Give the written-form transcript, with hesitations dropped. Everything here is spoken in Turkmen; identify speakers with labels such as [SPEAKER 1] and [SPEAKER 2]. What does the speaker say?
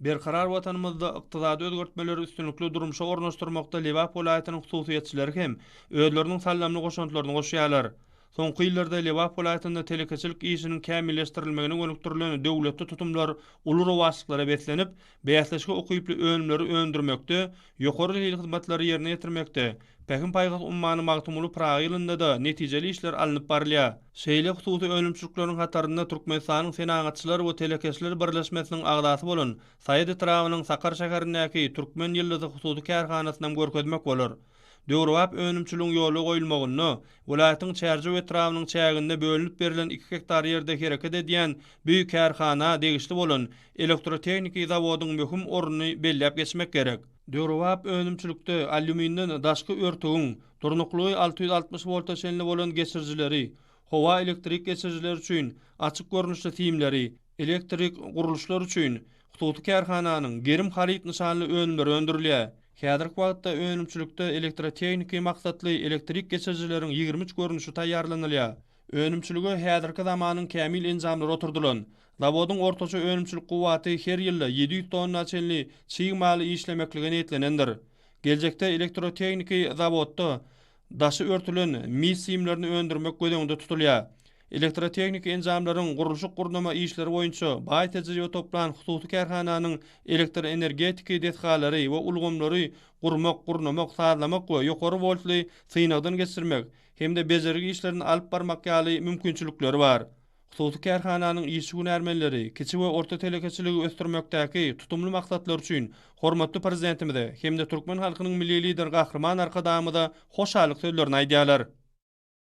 [SPEAKER 1] Berkarar Watanymyzda ykdysady özgertmeleri üstünlikli durmuşa ornaşdyrmakda Lebap welaýatynyň hususyýetçileri hem özleriniň saldamly goşantlaryny goşýarlar. Soňky ýyllarda Lebap welaýatynda telekeçilik işiniň kämilleşdirilmegine gönükdirilen döwletli tutumlar uly rowaçlyklara beslenip, bäsleşige ukyply önümleri öndürmekde, ýokary hilli hyzmatlary ýerine ýetirmekde Pähim-paýhas ummany Magtymguly Pyragy ýylynda-da netijeli işler alnyp barylýar. Şeýle hususy önümçilikleriň hatarynda Türkmenistanyň Senagatçylar we telekeçiler birleşmesiniň agzasy bolan Saýat etrabynyň Sakar şäherindäki Türkmen ýyldyzy hususy kärhanasynam görkezmek bolar. Döwrebap önümçiligiň ýola goýulmagynda welaýatyň Çärjew etrabynyň çäginde bölünip berlen iki gektar ýerde hereket edýän bu kärhana degişli bolan elektrotehniki zawodyň möhüm ornuny belläp geçmek gerek. Döwrebap önümçilikde alýuminden daşky örtügiň, durnuklygy 660 wolta çenli bolan geçirijileri, howa elektrik geçirijileri üçin açyk görnüşli simleri, elektrik gurluşlar üçin hususy kärhananyň Gerim haryt nyşanly önümleri öndürilýär. Häzirki wagtda önümçilikde elektrotehniki maksatly elektrik geçirijileriň 23 görnüşi taýýarlanylýar. Önümçilige häzirki zamanyň kämil enjamlary oturdylan. Zawodyň ortaça önümçilik kuwwaty her ýylda 700 tonna çenli çig maly işlemeklige niýetlenendir. Geljekde elektrotehniki zawodda daşy örtülen mis simlerini öndürmek göz öňünde tutulýar. Elektrotehniki enjamlaryň gurluşyk-gurnama işleri boýunça baý tejribe toplan hususy kärhananyň elektroenergetiki desgalary we ulgamlary gurmak, gurnamak, sazlamak we ýokary woltly synagdan geçirmek hem-de bejergi işlerini alyp barmak ýaly mümkinçilikleri bar. Hususy kärhananyň işçi-hünärmenleri kiçi we orta telekeçiligi ösdürmekdäki tutumly maksatlary üçin hormatly Prezidentimize hem-de türkmen halkynyň Milli Lideri Gahryman Arkadagymyza hoşallyk sözlerini aýdýarlar.